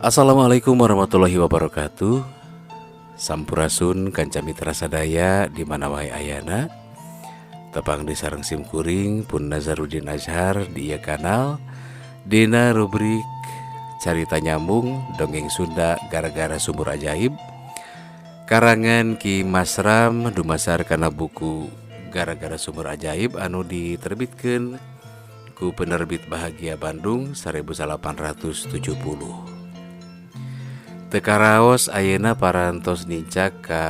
Assalamualaikum warahmatullahi wabarakatuh. Sampurasun kanca mitra sadaya di mana wae ayana. Tepang di sareng sim kuring pun Nazarudin Azhar di ieu kanal dina rubrik Carita Nyambung Dongeng Sunda Gara-gara Sumur Ajaib karangan Ki Masram dumasar kana buku Gara-gara Sumur Ajaib anu diterbitkeun ku penerbit Bahagia Bandung 1870. Teu karaos ayeuna parantos nincak ka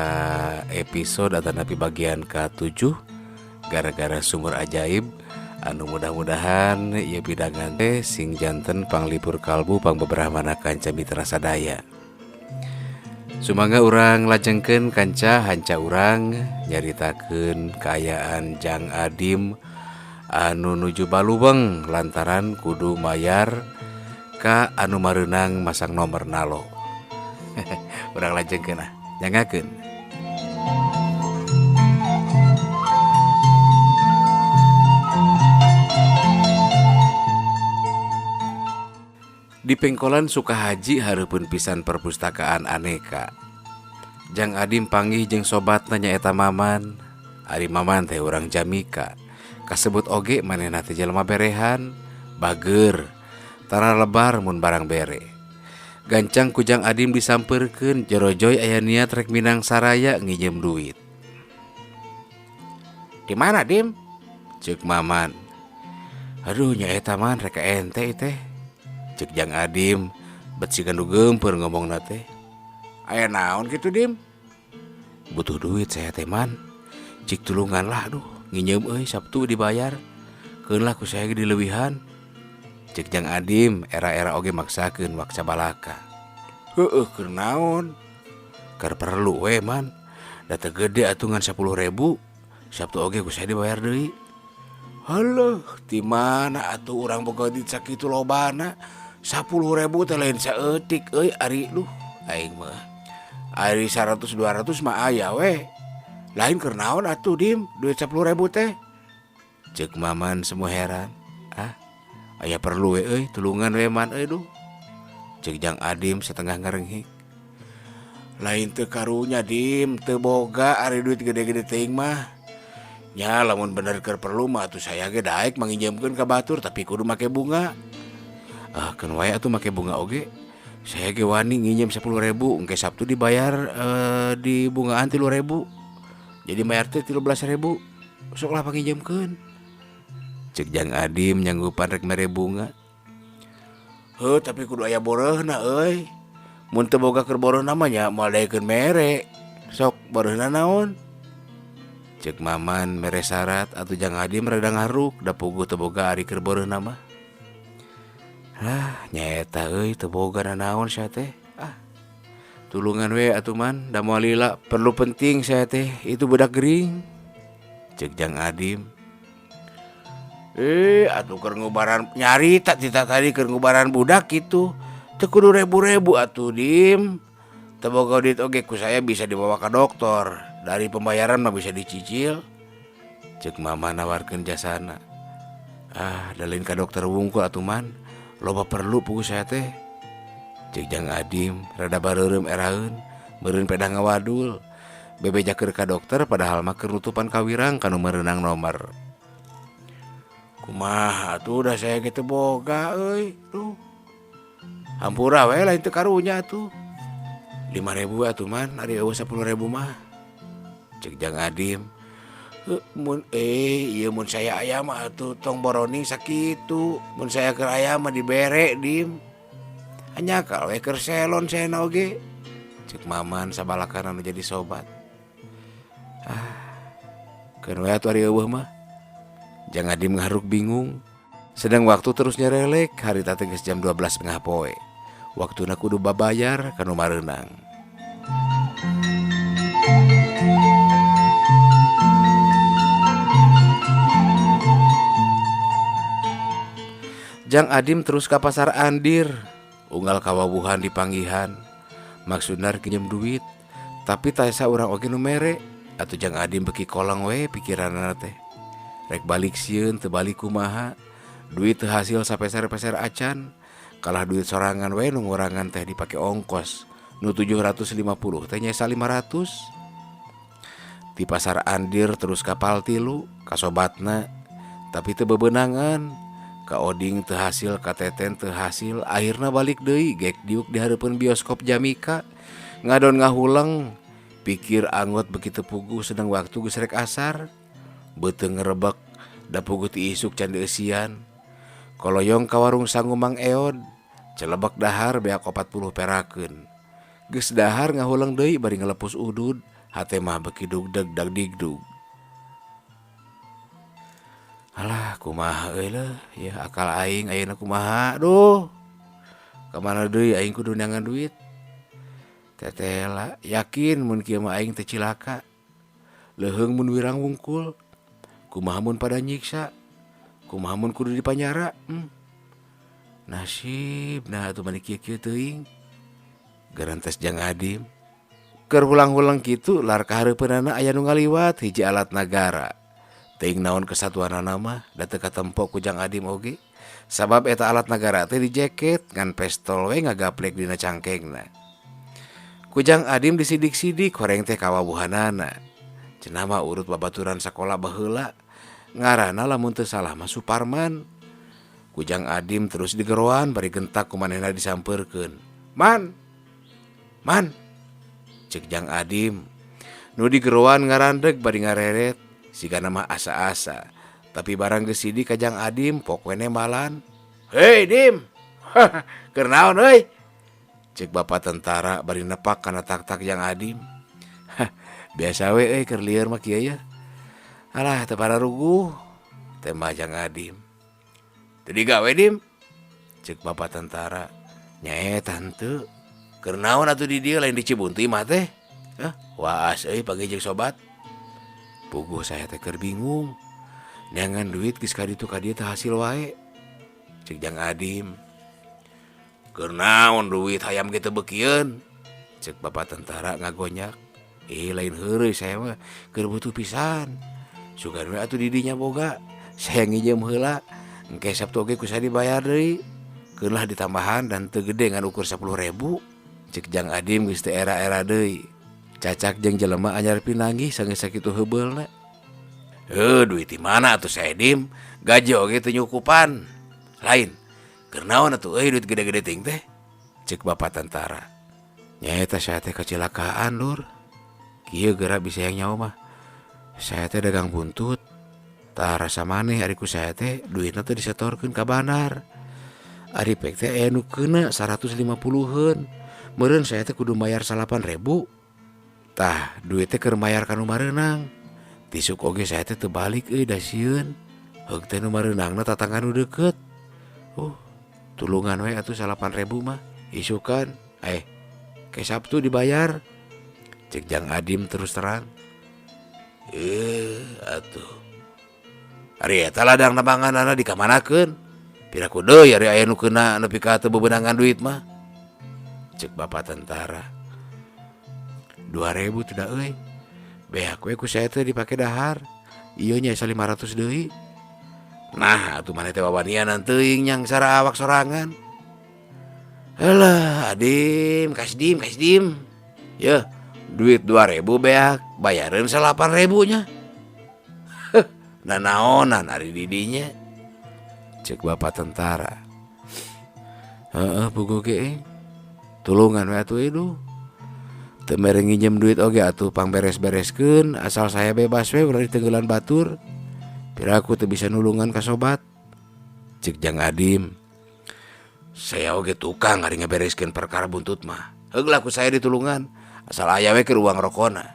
episode atanapi bagian ka-7 Gara-gara Sumur Ajaib anu mudah-mudahan ieu pidangan teh sing janten panglipur kalbu pangbeberahmana kanca mitra sadaya. Sumangga urang lajengkeun kanca hanca urang nyaritakeun kaayaan Jang Adim anu nuju balubeng lantaran kudu mayar ka anu mareunang masang nomor nalo. Urang lajengkeun ah, nyangakeun. Di pengkolan Sukahaji hareupeun pisan perpustakaan aneka. Jang Adim panggih jeung sobatna nyaeta Maman. Ari Maman teh urang Jamika. Kasebut oge manehna teh jelema berehan, bager, tara lebar mun barang bere. Gancang ku Jang Adim disampeurkeun jorojoy aya niat rek minang saraya nginjem duit. Di mana Dim? Ceuk Maman. Aduh nyaeta man rek ka ente teh. Ceuk Jang Adim bet siga nu geumpeur ngomongna teh. Aya naon kitu Dim? Butuh duit saya teh man. Cik tulungan lah aduh nginjem euy Sabtu dibayar. Keun lah ku saya ge dileuwihan. Ceuk Jang Adim era-era oge maksakeun waksa balaka. Heueuh keur naon? Keur perlu we man. Da teu gede atuh ngan 10.000. Sabtu oge ku saya dibayar deui. Halah, di mana atuh urang boga duit sakitu lobana? 10.000 teh lain saeutik euy ari duh aing mah. Ari 100 200 mah aya we. Lain keur naon atuh Dim duit 10.000 teh? Ceuk Maman semua heran. Ah, aya perlu we euy tulungan we man euy duh. Ceuk Jang Adim setengah ngarenghik. Lain teu karunya Dim, teu boga ari duit gede-gede teuing mah. Nya lamun bener keur perlu mah atuh saya ge daek manginjemkeun ka batur tapi kudu make bunga. Ah keun wae atuh make bunga oge. Saya ge wani nginjem 10.000 engke Sabtu dibayar di bungaan 3.000. Jadi bayar teh 13.000. Sok lah panginjemkeun. Ceuk Jang Adim nyanggupan rek mere bunga. Heuh tapi kudu aya boreuhna euy. Mun teu boga keur boreuhna mah nya moal daekeun mere. Sok boreuhna naon? Ceuk Maman mere syarat atuh Jang Adim rada ngaruk da puguh teu boga ari keur boreuhna mah. Hah nyaeta euy teu boga nanaon sia teh. Ah tulungan we atuh man da moal lila perlu penting saya teh itu budak gering. Ceuk Jang Adim. Atuh keur ngubaran nyarita ti tadi keur ngubaran budak kitu. Teu kudu rebu-rebu atuh Dim. Teu boga duit oge ku saya bisa dibawa ka dokter. Dari pembayaran mah bisa dicicil. Ceuk Mama nawarkeun jasana. Ah, da lain ka dokter wungkul atuh man. Loba perlu puguh saya teh. Ceuk Jang Adim rada bareureum eraeun, meureun pedah ngawadul. Bebeja keur ka dokter padahal mah keur nutupan kawirang ka nu meunang nomor. Kumaha atuh da saya ge teu boga euy. Duh. Hampura we lain teu karunya atuh. 5.000 atuh man, ari eueuh 10.000 mah. Ceuk Jang Adim. Mun ieu mun saya aya mah atuh tong boroning sakitu. Mun saya keur aya mah dibere Dim. Hanya we keur selon saya oge. Ceuk Maman sabalakana nu jadi sobat. Ah, keun we atuh ari eueuh mah. Jang Adim ngaharuk bingung. Sedang waktu terus nyerelek harita teh geus jam 12.30 poe. Waktuna kudu babayar ka nu mareunang. Jang Adim terus ka pasar Andir, unggal kawawuhan di panggihan. Maksudna rek nginjem duit, tapi taesa urang oge nu mere. Atuh Jang Adim beuki kolong we pikiranna teh. Rek balik sieun teu balik kumaha, duit teu hasil sapeser-peser acan. Kalah duit sorangan we nu ngurangan teh dipake ongkos. Nu 750 teh nyesa 500. Di pasar Andir terus kapal tilu ka sobatna, tapi teu bebenangan. Ka Oding teu hasil, ka Teten teu hasil, akhirna balik deui gek diuk di hareupeun bioskop Jamika. Ngadon ngahuleng, pikir anggot begitu puguh sedang waktu geus rek asar. Beuteung ngerebek, da puguh ti isuk can dieusian. Koloyong ka warung sangu Mang Eod, celebek dahar beak 40 perakeun. Geus dahar ngahuleng deui bari ngalepus udud, hate mah beuki dugdeg dagdigdug. Alah kumaha euy leuh, ya akal aing ayeuna kumaha duh. Ka mana deui aing kudu neangan duit. Tetela yakin mun kieu mah aing teh cilaka. Leuheung mun wirang wungkul. Kumaha mun pada nyiksa. Kumaha mun kudu dipanjara. Nasib nah atuh mani kieu-kieu teuing. Garantes Jang Adim. Keur hulang-hulang kitu lar ka hareupeunana aya nu ngaliwat hiji alat nagara. Teuing naon kesatuanana mah da teu katempo ku Jang Adim oge. Sabab eta alat nagara teh dijeket ngan pestol we ngagaplek dina cangkengna. Ku Jang Adim disidik-sidik horeng teh kawawuhanana. Cenah mah urut babaturan sakola baheula. Ngaranna lamun teu salah mah Suparman. Ku Jang Adim terus digeroan bari gentak ku manehna disampeurkeun. Man. Man. Ceuk Jang Adim. Nu digeroan ngarandeg bari ngareret. Sigana mah asa-asa. Tapi barang geus sidik ka Jang Adim pok we nembalan. Hei Dim. Keur naon euy? Ceuk bapak tentara bari nepak kana tak-tak Jang Adim. Biasa we euy keur lieur mah kieu ye. Alah teu pararuguh. Tembah Jang Adim. Teu digawe Dim. Ceuk bapak tentara. Nyaeta henteu. Keur naon atuh di dieu lain di Cibuntu imah teh? Hah, waas euy pagi jeung sobat. Puguh saya teh keur bingung. Neangan duit geus ka ditu ka dieu teh hasil wae. Ceuk Jang Adim. Keur naon duit hayam ge teu beukieun? Ceuk bapak tentara ngagonyak. Lain heureuy saya mah keur butuh pisan. Sugan we atuh di dinya boga. Saya nginjem heula. Engke Sabtu oge ku saya dibayar deui. Keun lah ditambahan dan teu gede ngan ukur 10.000. Ceuk Jang Adim geus teu era-era deui. Cacak jeung jelema anyar pinanggih sanggeus sakitu heubeulna. Heuh, duit di mana atuh saya Dim? Gaji oge teu nyukupan. Lain. Keur naon atuh euy duit gede-gede ting teh? Ceuk bapak tentara. Nyaeta saya teh kacilakaan lur. Kieu geura bisa yang nyawa mah. Saya teh dagang buntut. Tah rasa maneh ari ku saya teh duitna teh disetorkeun ka bandar. Ari pek teh aya nu keuna 150-eun. Meureun saya teh kudu mayar 8.000. Tah duit teh keur mayar ka nu mareunang. Tisuk oge saya teh teu balik euy da sieun. Heug teh nu mareunangna tatangga nu deukeut. Tulungan we atuh 8.000 mah. Isukan, ke Sabtu dibayar. Ceuk Jang Adim terus terang. Atuh. Ari eta ladang nabanganana dikamanakeun? Piraku deui ari aya nu keuna nepi ka teu bebenangan duit mah. Ceuk bapak tentara. 2.000 tidak euy. Beak we ku saya teh dipake dahar. Ieu nya 500 deui. Nah, atuh maneh teh wawanian teuing nyang sara awak sorangan. Alah, Adim, kasdim, kasdim. Yeuh, duit 2.000 beak, bayareun 8.000 nya. Heh, nanaonan ari didinya. Ceuk bapak tentara. Heeh, puguh ge. Tulungan we atuh iduh. Teu mere nginjem duit oge atuh pangberes-bereskeun, asal saya bebas we ulah ditenggelan batur. Piraku teu bisa nulungan ka sobat. Ceuk Jang Adim. Saya oge tukang ari ngabereskeun perkara buntut mah. Heug lah ku saya ditulungan, asal aya we keur uang rokona.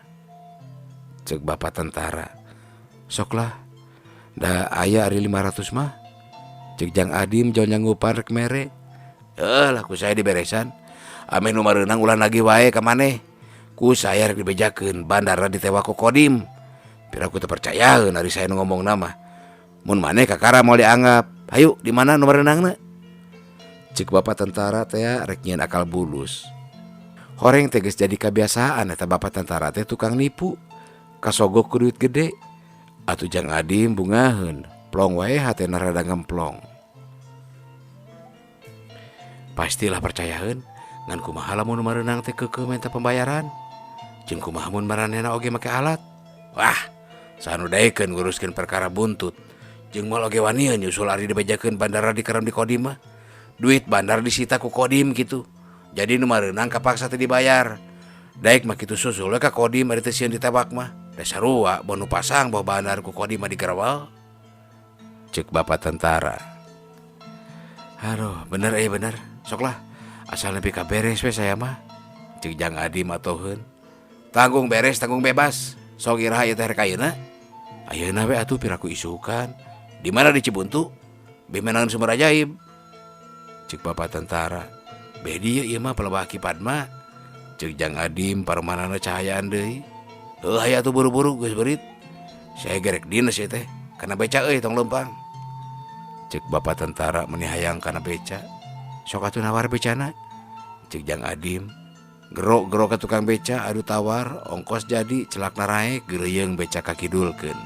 Ceuk bapak tentara. Sok lah, da aya ari 500 mah. Ceuk Jang Adim jauh nyanggupan rek mere. Heuh lah ku saya diberesan. Ameh nu mareunang ulah nagih wae ka maneh. Ku saya rek dibejakeun bandara ditewak ku Kodim. Piraku teu percayaeun ari saya nu ngomongna mah. Mun maneh kakara moal dianggap. Hayu di mana nu mareunangna? Ceuk bapak tentara teh rek nyieun akal bulus. Horeng teh geus jadi kabiasaan eta bapak tentara teh tukang nipu. Kasogok ku duit gede. Atuh Jang Adim bungaheun, plong wae hatena rada ngemplong. Pastilah percayaeun ngan kumaha lamun mareunang teh keukeuh minta pembayaran. Jeung kumaha mun maranehna oge make alat. Wah, saha nu daekeun nguruskeun perkara buntut. Jeung moal oge wanian nyusul ari dibejakeun bandara dikerem di Kodim mah. Duit bandar disita ku Kodim kitu. Jadi nu mareunang kapaksa teh dibayar. Daek mah kitu susul we ka Kodim ari teh sieun ditebak mah. Da sarua boh nu pasang boh bandar ku Kodim mah digerawal. Ceuk bapak tentara. Aduh, bener bener. Sok lah, asal nepi ka beres we saya mah. Ceuk Jang Adim atoheun. Tanggung beres, tanggung bebas. Sok iraha ieu teh rek ayeuna? Ayeuna we atuh piraku isukan. Di mana di Cibuntu? Beh meunang sumur ajaib. Ceuk bapak tentara. Beh dieu ieu mah pelebah Ki Padma. Ceuk Jang Adim parumanana cahayaan deui. Heuh aya atuh buru-buru geus beurit. Saya gerek dinas ieu teh. Kana beca euy tong leumpang. Ceuk bapak tentara meni hayang kana beca. Sok atuh nawar becana. Ceuk Jang Adim. Gero-gero ka tukang beca adu tawar ongkos jadi celak naraek geureuyeung beca kakidulkeun.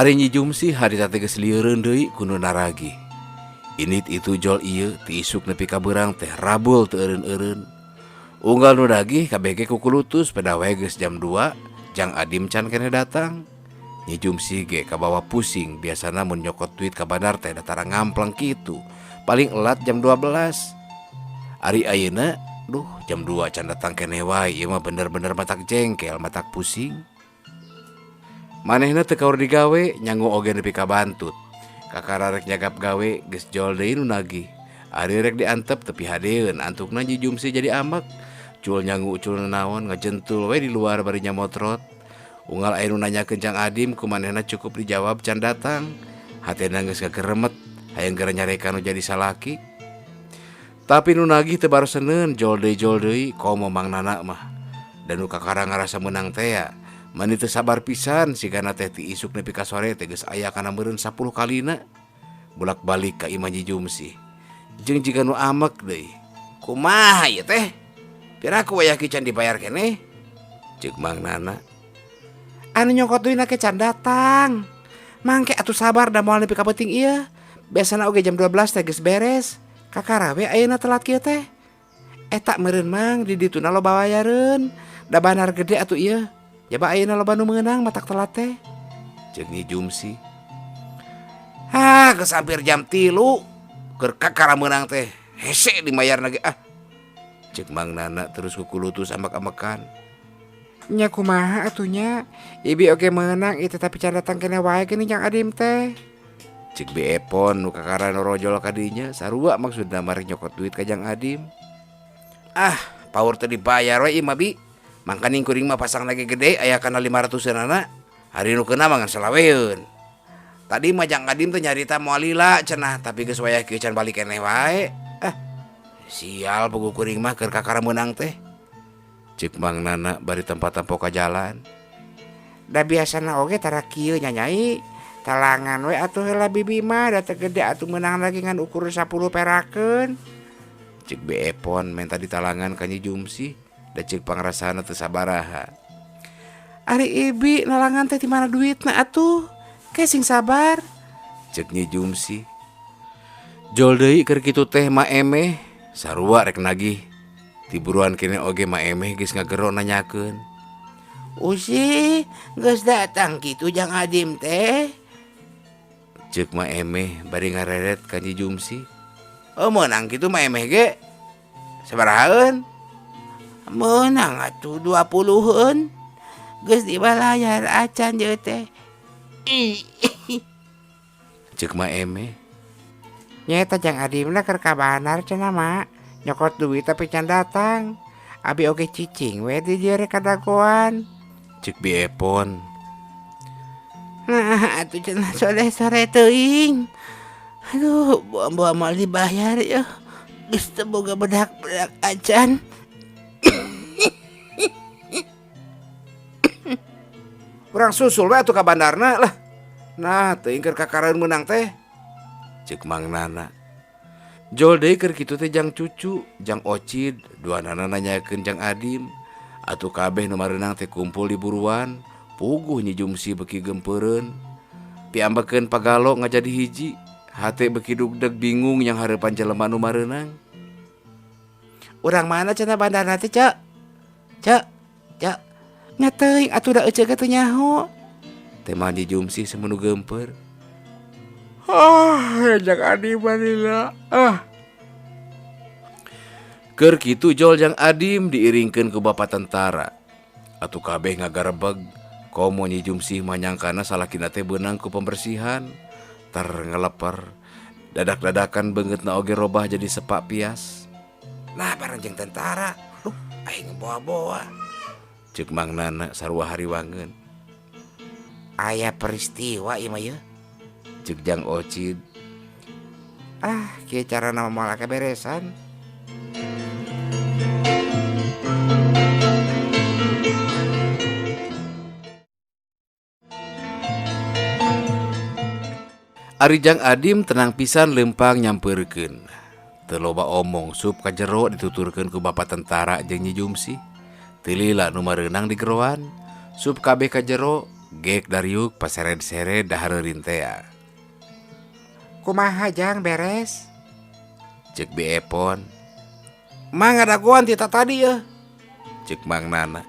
Ari Nyi Jumsih harita teh geus lieureun deui ku nu naragih. Init itu jol ieu ti isuk nepi ka beurang teh rabul teu eureun-eureun. Unggal nu nagih kabeh ge kukulutus pada wae geus jam 2, Jang Adim can keneh datang. Nyi Jumsih ge kabawa pusing biasana mun nyokot duit ka bandar teh datara ngampleng kitu. Paling elat jam 12. Ari ayeuna duh jam 2 can datang keneh wae ieu mah bener-bener matak jengkel, matak pusing. Manehna teu kaur digawe nyangu oge nepi ka bantut. Kakara rek nyagap gawe geus jol deui nu nagih. Ari rek diantep tepi hadeun antukna Nyi Jumsih jadi amek. Cul nyangu ucul naon ngajentul we di luar bari nyamotrot. Unggal aya nu nanyakeun Jang Adim ku manehna cukup dijawab can datang. Hatena geus gageremet hayang geura nyareka nu jadi salaki. Tapi nu nagih teu baroseneun jol deui komo Mang Nana mah. Dan nu kakara ngarasa meunang tea. Mani teu sabar pisan sigana teh ti isuk nepi ka sore teh geus aya kana meureun 10 kalina. Bolak-balik ka imah Nyi Jumsih. Jeung jiga nu amek deui. Kumaha ieu teh? Piraku wayah ki can dibayar keneh? Ceuk Mang Nana. Anu nyokot duitna ke can datang. Mangke atuh sabar da moal nepi ka peuting ieu. Biasana oge jam 12 teh geus beres. Kakara we ayeuna telat kieu teh. Eta meureun Mang di dituna loba bayareun. Da bandar gede atuh ieu. Jaba ayeuna loba nu meunang matak telat teh. Ceuk Nyi Jumsih. Hah, geus hampir jam 3. Keur kakara meunang teh. Hese dimayarna ge ah. Ceuk Mang Nana terus kukulutus ambek-ambekan. Nya kumaha atuh nya? Ibi oge meunang ieu tapi can datang keneh wae geuning Jang Adim teh. Ceuk Bi Epon nu kakara norojol ka dinya sarua maksudna marek nyokot duit ka Jang Adim. Ah, paur teh dibayar we ieu mah Bi. Mangkaning kuring mah pasang lagi gede aya kana 500-eunana. Hari nu keuna mah ngan salaweun. Tadi mah Jang Adim teh nyarita moal lila cenah tapi geus wayah kieu can balik keneh wae. Ah, sial puguh kuring mah keur kakara meunang teh. Ceuk Mang Nana bari tempat-tempo ka jalan. Da biasana oge tara kieu nya Nyai. Talangan we atuh heula bibi mah da teu gede atuh meunang lagi ngan ukur 10 perakeun. Ceuk Bi Epon menta ditalangan ka Nyi Jumsih. Da ceuk pangrasana teu sabaraha. Ari ibi nalangan teh di mana duitna atuh? Ke sing sabar. Ceuk Nyi Jumsih. Jol deui keur kitu teh ma emeh sarua rek nagih. Tiburuan kene oge ma emeh geus ngagero nanyakeun. Usi geus datang kitu Jang Adim teh. Ceuk ma emeh bari ngareret ka Nyi Jumsih. Oh meunang kitu ma emeh ge. Sabarahaeun? Meunang atuh 20-eun. Geus dibalayar acan ieu teh. Ceuk ma emeh. Nyaeta Jang Adimna keur ka bandar cenah mak. Nyokot duit tapi can datang. Abi oge cicing we di dieu rek kadagoan. Ceuk Bi Epon. Nah, atuh cenah sore-sore teuing. Aduh, buang-buang moal dibayar ya. Geus teu boga bedak-bedak acan. Urang susul we atuh ka bandarna lah. Nah, teuing keur kakareun meunang teh. Ceuk Mang Nana. Jol deui keur kitu teh jang cucu, jang Ocid, duanana nanyakeun jang Adim. Atuh kabeh nu mareunang teh kumpul di buruan. Puguh Nyi Jumsi beki gempeureun. Piambekeun pagalo ngajadi hiji. Hate beki dugdeg bingung yang hareupan jelema nu mareunang. Urang mana cenah bandarna teh, Cek? Cek, Cek. Nya teuing atuh da eceu ge teu nyaho. Tema Nyi Jumsi semenu gempeur. Ah, jang Adim manila. Ah. Keur kitu jol jang Adim diiringkeun ku bapak tentara. Atuh kabeh ngagarebeg. Komo Nyi Jumsih manyangkana salakina teh beunang ku pembersihan. Tar ngeleper. Dadak-dadakan beungeutna oge robah jadi sepak pias. Nah, bareng jeung tentara. Duh, aing boa-boa. Ceuk Mang Nana sarua hariwangeun. Aya peristiwa ieu mah yeuh. Ceuk jang Ocid. Ah, kieu carana moal kaberesan. Ari jang Adim tenang pisan lempang nyampeurkeun. Teu loba omong sup ka jero dituturkeun ku bapak tentara jeung Nyi Jumsih. Teu lila nu mareunang di geroan, sup kabeh ka jero, gek dariuk pasered-sered dahareurin tea. Kumaha jang beres? Ceuk Bi Epon. Mang ngadagoan ti tadi yeuh. Ceuk Mang Nana.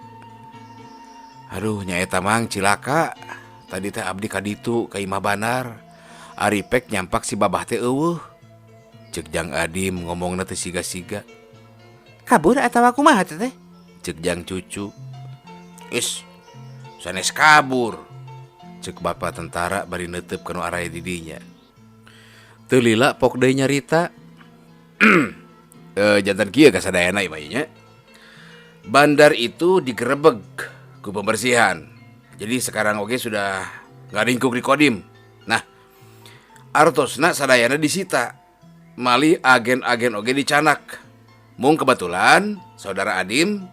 Aduh nyaeta Mang cilaka. Tadi teh abdi ka ditu ka imah bandar. Ari pek nyampak si babah teh eueuh. Ceuk jang Adim ngomongna teh siga-siga. Kabur atawa kumaha teh? Ceuk jang cucu. Is, sanes kabur. Ceuk bapak tentara bari neuteup kana araya di dinya. Teu lila pok deui nyarita. Jantan kieu kasadayana ieu mah nya. Bandar itu digerebeg ku pembersihan. Jadi sekarang oge sudah ngaringkuk di Kodim. Nah, artosna sadayana disita. Malih agen-agen oge dicanak. Mung kebetulan saudara Adim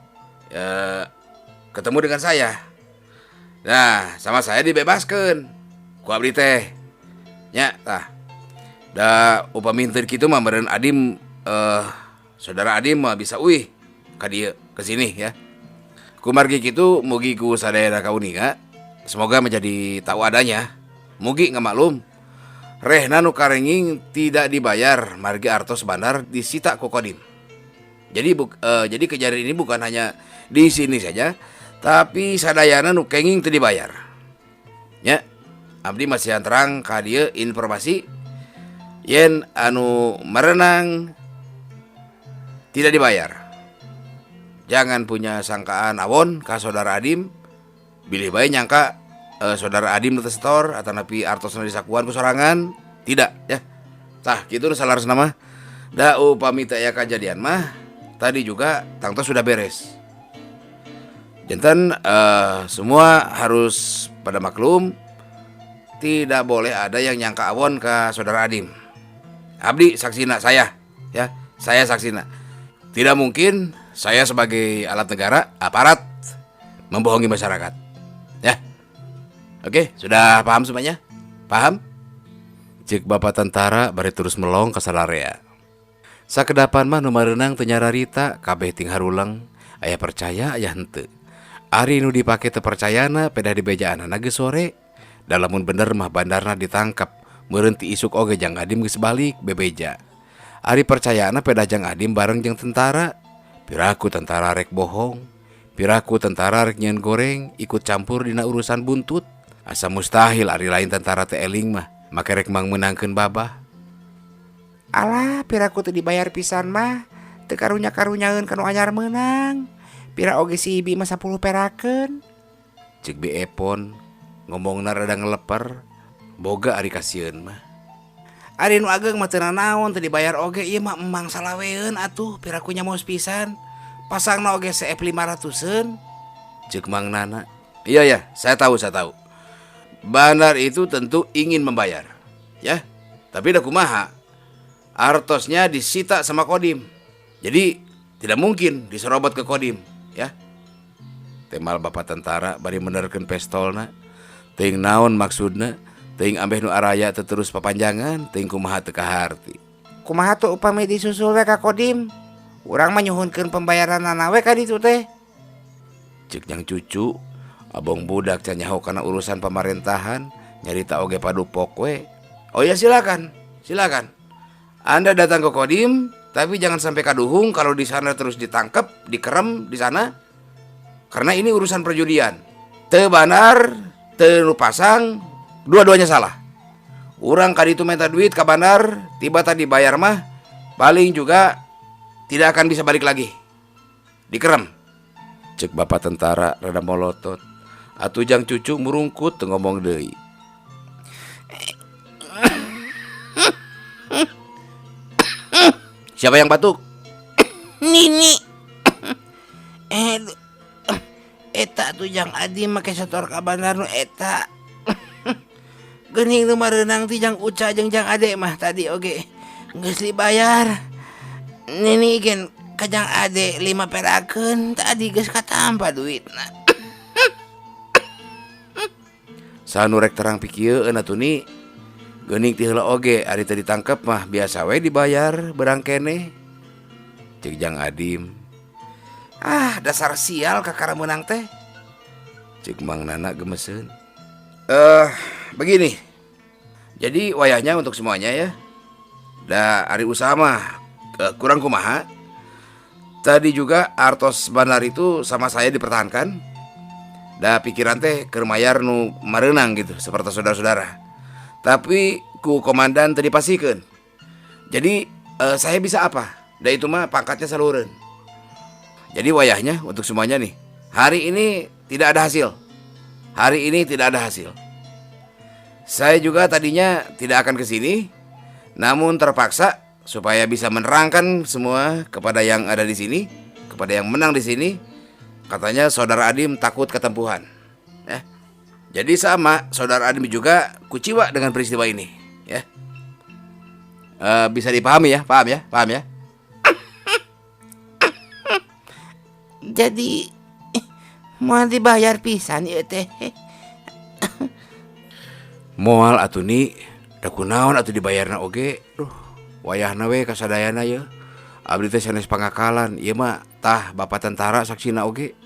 ketemu dengan saya. Nah, sama saya dibebaskeun ku abdi teh. Nya tah. Da upami henteu kitu mah meureun Adim saudara Adim mah bisa uih ka dieu ke sini ya. Kumargi kitu mugi ku sadayana kauninga. Semoga menjadi tahu adanya. Mugi ngamaklum. Rehna nu karenging tidak dibayar margi artos bandar disita ku Kodim. Jadi jadi kejadian ini bukan hanya di sini saja, tapi sadayana nu kenging teu dibayar. Ya, abdi masih terang ka dieu informasi yen anu merenang tidak dibayar. Jangan punya sangkaan awon ka saudara Adim, bilih bae nyangka saudara Adim nu teu setor atanapi artosna disakuan ku sorangan, tidak ya. Tah kitu nu salaresna mah. Da upami teu aya kajadian mah tadi juga tangtos sudah beres. Jantan semua harus pada maklum, tidak boleh ada yang nyangka awon ke saudara Adim. Abdi saksina saya, ya, saya saksina. Tidak mungkin saya sebagai alat negara, aparat membohongi masyarakat. Ya. Oke, sudah paham semuanya? Paham? Cek bapak tentara bari terus melong ka salarea. Sakedapan mah nu mareunang teu nyararita, kabeh ting haruleng, aya percaya aya henteu. Ari nu dipake teu percayana pedah dibejaanana geus sore. Da lamun bener mah bandarna ditangkap, meureun ti isuk oge jang Adim geus balik bebeja. Ari percayana pedah jang Adim bareng jeung tentara. Piraku tentara rek bohong, piraku tentara rek nyeun goreng ikut campur dina urusan buntut. Asa mustahil ari lain tentara teh eling mah, make rek mang meunangkeun babah. Alah, piraku teu dibayar pisan mah, teu karunya-karunyaeun ka nu anyar meunang. Pira oge si Ibi mah 10 perakeun. Ceuk Bi Epon ngomongna rada ngeleper, boga ari kasieun mah. Ari nu ageng mah teu nanaon teu dibayar oge ieu mah emang salaweun atuh, piraku nya maos pisan. Pasangna oge CF 500-eun. Ceuk Mang Nana. Iya ya, saya tahu, saya tahu. Bandar itu tentu ingin membayar, ya. Tapi dah kumaha, artosnya disita sama Kodim. Jadi tidak mungkin diserobot ke Kodim, ya. Temal bapak tentara bari menerkeun pestolna. Teuing naon maksudna, teuing ambeh nu araya teu terus papanjangan, teuing kumaha teu kaharti. Kumaha tuh upami disusul we ka Kodim? Urang mah nyuhunkeun pembayaranana we ka ditu teh. Ceuk Jang Cucu, abong budak can nyaho kana urusan pamerintahan, nyarita oge padupok we. Oh ya silakan, silakan. Anda datang ke Kodim, tapi jangan sampai kaduhung kalau di sana terus ditangkap, dikerem di sana. Karena ini urusan perjudian. Teu bandar, teu nu pasang, dua-duanya salah. Urang kaditu minta duit ka bandar, tiba tadi bayar mah paling juga tidak akan bisa balik lagi. Dikerem. Cek bapak tentara rada molotot. Atuh Jang Cucu murungkut teu ngomong deui. Siapa yang batuk? Nini. Eta tuh Jang Adi make setor ka bandar nu eta. Geuning nu mareunang ti Jang Uca jeung Jang Ade mah tadi oge geus dibayar. Nini gen ka Jang Ade 5 perakeun tadi geus katampa duitna. Sanu rek terang pikieun atuh ni. Geuning ti heula oge ari teu ditangkep mah biasa we dibayar berang keneh. Ceuk Jang Adim. Ah, dasar sial kakara meunang teh. Ceuk Mang Nana gemeseun. Begini. Jadi wayahnya untuk semuanya ya. Da ari usaha mah kurang kumaha. Tadi juga artos bandar itu sama saya dipertahankan. Da pikiran teh keur mayar nu mareunang gitu seperti saudara-saudara. Tapi ku komandan teu dipasikeun. Jadi saya bisa apa? Da itu mah pangkatnya salureun. Jadi wayahnya untuk semuanya nih. Hari ini tidak ada hasil. Hari ini tidak ada hasil. Saya juga tadinya tidak akan ke sini, namun terpaksa supaya bisa menerangkan semua kepada yang ada di sini, kepada yang menang di sini. Katanya saudara Adim takut ketempuhan. Ya. Jadi sama saudara Adim juga kuciwa dengan peristiwa ini. Ya. Bisa dipahami ya, paham ya, paham ya. Jadi mau dibayar pisan ieu teh. Moal atuh ni, da kunaon atuh dibayarna oge. Duh, wayahna we kasadayana ye. Abdi teh sanes pangakalan, ieu mah tah bapak tentara saksina oge.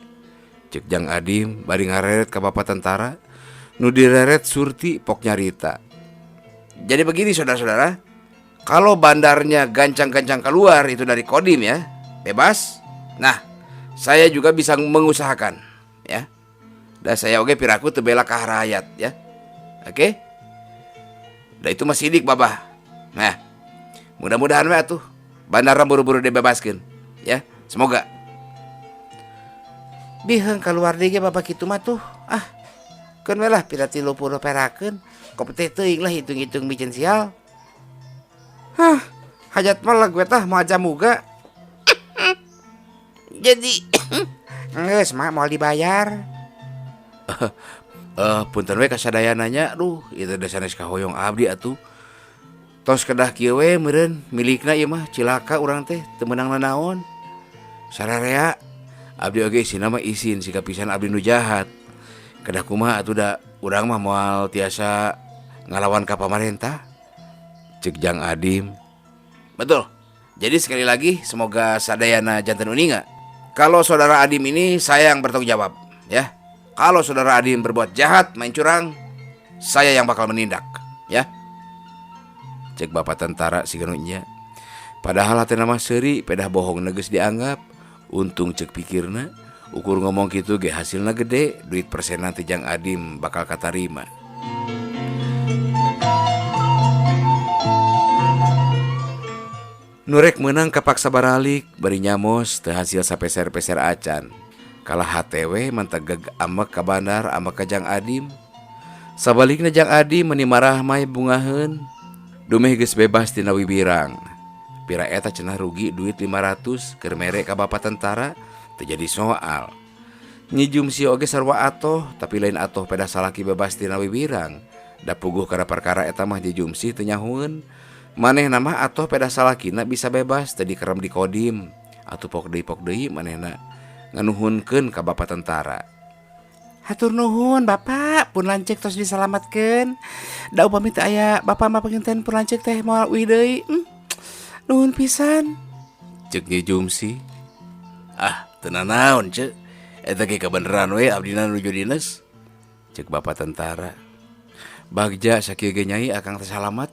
Ceuk Jang Adim bari ngareret ka bapak tentara, nu direret Surti pok nyarita. Jadi begini saudara-saudara, kalau bandarnya gancang-gancang keluar itu dari Kodim ya, bebas. Nah, saya juga bisa mengusahakan ya. Dan saya oge piraku teu bela ka rakyat ya. Oke? Da itu mah sidik babah. Nah, mudah-mudahan we atuh bandara buru-buru dibebaskeun ya. Semoga. Biheung keluar deui ge bapak kitu mah tuh. Ah, keun we lah pira 30 perakeun. Kope teh teuing lah hitung-hitung bikin sial. Hah, hajat mah leg we tah moal jamuga. Jadi geus mah moal dibayar. Punten we kasadayana, duh, ieu teh sanes kahoyong abdi atuh. Tos kedah kieu we meureun milikna ieu mah cilaka urang teh teu meunang nanaon. Sararea abdi oge isina mah isin siga pisan abdi nu jahat. Kedah kumaha atuh da urang mah moal tiasa ngalawan ka pamarentah. Ceuk Jang Adim. Betul. Jadi sekali lagi semoga sadayana janten uninga. Kalau saudara Adim ini saya yang bertanggung jawab ya. Kalau saudara Adim berbuat jahat, main curang, saya yang bakal menindak ya. Cek bapak tentara siga nu nya. Padahal hatena mah seuri, pedah bohong geus dianggap. Untung cek pikirna, ukur ngomong kitu ge hasilna gede, duit persenan ti Jang Adim bakal katarima. Nurek menang kapaksa baralik, bari nyamos teu hasil sapeser-peser acan. Kalah HTW mantegeg amek ka bandar amek ka Jang Adim. Sabalikna Jang Adim meuni marah mah bungaheun. Dumeh geus bebas tina wibirang. Pira eta cenah rugi duit 500 keur mere ka bapak tentara teu jadi soal. Nyi Jumsi oge sarua atoh, tapi lain atoh pedah salaki bebas tina wiwirang. Da puguh kana perkara eta mah Nyi Jumsi teu nyahueun. Manehna mah atoh pedah salakina bisa bebas teu dikerem di kodim. Atuh pok deui pok deui manehna nganuhunkeun ka bapa tentara. Hatur nuhun bapak, pun lanceuk tos disalamatkeun. Da upami teu aya bapak mah panginten pun lanceuk teh moal uih deui. Nuhun pisan. Ceuk Nyi Jumsi. Ah, teu nanaon ceuk. Eta ge kabeneran we abdina nuju dinas. Ceuk bapa tentara. Bagja sakieu ge nyai akang teh salamat.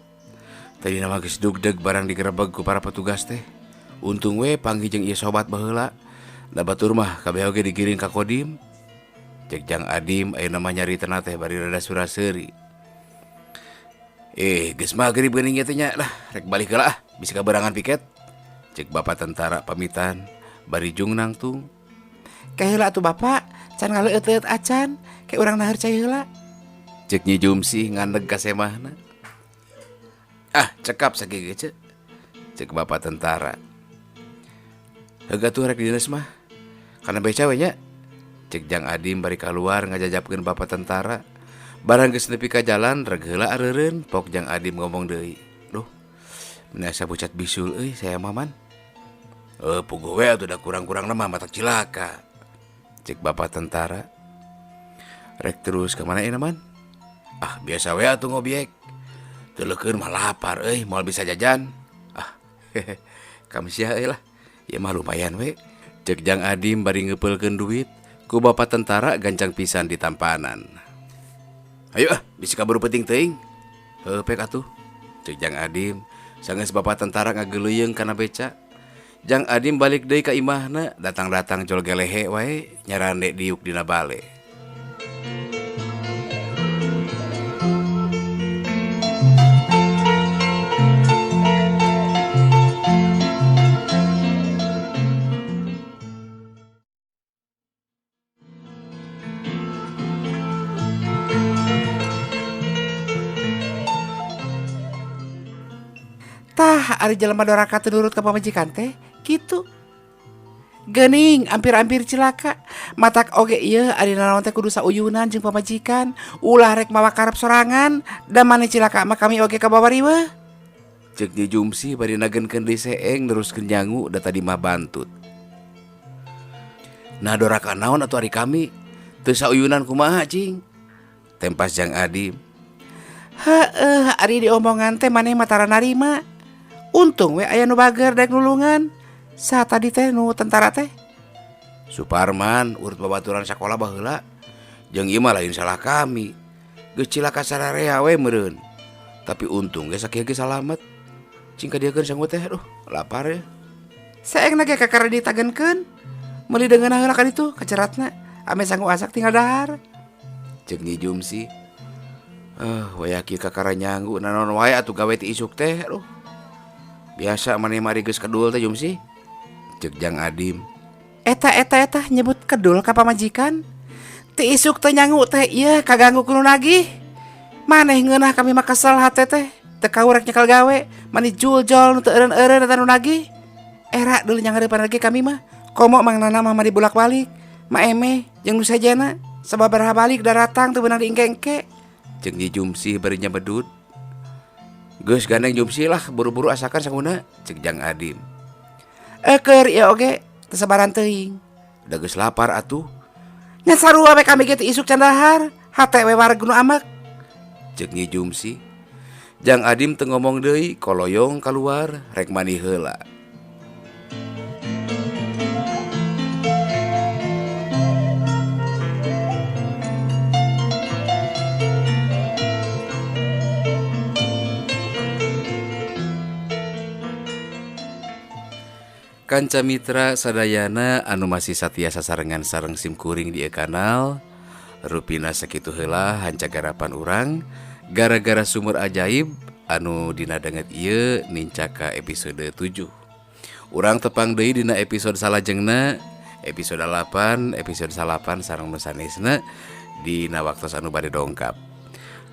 Tadina mah geus dugdeg barang digerebeg ku para petugas teh. Untung we panggih jeung ieu sobat baheula. Da batur mah kabeh oge digiring ka kodim. Cek Jang Adim ayeuna mah nyaritana teh bari rada sura-seuri. Geus magrib geuning ieu teh nya lah, rek balik heula ah, bisi kaberangan piket. Cek bapa tentara pamitan bari jung nangtung. Ke heula atuh bapak, can ngaleueut-leueut acan, ke urang naheur cai heula. Cek Nyi Jumsi ngandeg ka semahna. Ah, cekap sakieu ge ceuk. Cek bapa tentara. Heug atuh rek dinas mah. Kana beca we nya. Cek Jang Adim bari kaluar ngajajapkeun bapa tentara. Barang geus nepi ka jalan reg heula areureun, pok Jang Adim ngomong deui. Duh, meni asa bucat bisul euy saya mah man. Puguh we atuh da kurang-kurangna mah matak cilaka. Cek bapa tentara. Rek terus ka mana ieu man? Ah, biasa we atuh ngobyek. Teu leukeun mah lapar euy, moal bisa jajan. Ah, kamsia euy lah. Ieu mah lumayan we. Cek Jang Adim bari ngepeulkeun duit. Ku bapa tentara gancang pisan di tampanan. Ayo ah, bisi kaburu penting teuing. Heuh pek atuh. Cek Jang Adim, sanggeus bapa tentara ngageleuyeung kana beca. Jang Adim balik deui ka imahna, datang-datang jol gelehe wae nyarande diuk dina bale. Tah, ari jelema doraka teu nurut ka pamajikan teh kitu. Geuning ampir-ampir cilaka. Matak oge ieu ari nanaon teh kudu sauyunan jeung pamajikan, ulah rek mawa karep sorangan, da maneh cilaka mah kami oge kabawa riweuh. Ceuk Nyi Jumsi bari nagenkeun deui seeng neruskeun nyangu da tadi mah bantut. Nah doraka naon atuh ari kami? Teu sauyunan kumaha cing? Tempas Jang Adim. Heueuh, ari diomongan teh maneh mah tara narima. Untung we aya nu bager daek nulungan. Sa tadi teh nu tentara teh? Suparman urut babaturan sakola baheula. Jeung ieu mah lain salah kami. Geus cilaka sararea we meureun. Tapi untung ge sakieu ge salamet. Cing kadieukeun sangu teh, aduh, lapar ya. Saengna ge kakara ditagenkeun. Meuli deungeun heula ka ditu kaceratna. Ame sangu asak tinggal dahar. Ceuk Nyi Jumsi. Waya kieu kakara nyanggu nanaon wae atuh gawe ti isuk teh, aduh. Biasa maneh mari geus kedul teh Jumsi. Ceuk Jang Adim. Eta eta eta nyebut kedul ka pamajikan. Ti isuk teh nyangu teh ieu kaganggu ku nu nagih. Maneh ngeunah kami mah kesel hate teh. Teu kaurek nyekel gawe, mani juljol nu teu eureun-eureun eta nu nagih. Era deuleu nyangareupan lagi kami mah. Komo Mang Nana mah mani bolak-balik. Ma Eme jeung nu sejena sababaraha balik daratang teu beunang diengke-engke. Ceuk Nyi Jumsi bari nyabedut. Geus gandeng Jumsi lah buru-buru asakan sanguna ceuk Jang Adim. Eukeur ieu oge teu sabaran teuing. Da geus lapar atuh. Nya sarua we kami ge teu isuk can dahar, hate we wareg nu amek. Ceuk Nyi Jumsi. Jang Adim teu ngomong deui, koloyong kaluar rek mandi heula. Kanca mitra sadayana anu masih satia sasarengan sareng simkuring di kanal rupina sakitu heula hanca garapan urang gara-gara sumur ajaib anu dina danget ieu nincaka episode 7. Urang tepang deui dina episode salajengna episode 8 episode 8 sareng nu sanesna dina waktos anu bade dongkap.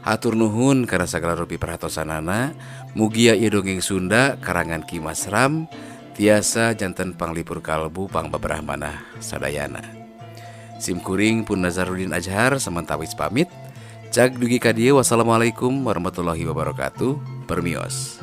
Hatur nuhun kana sagala rupi perhatosanana, mugia ieu dongeng Sunda karangan Ki Mas Ram tiasa janten panglipur kalbu pangbabrahmana sadayana. Sim kuring pun Nazarudin Azhar samantawis pamit. Cag dugi ka dieu, wassalamualaikum warahmatullahi wabarakatuh. Permios.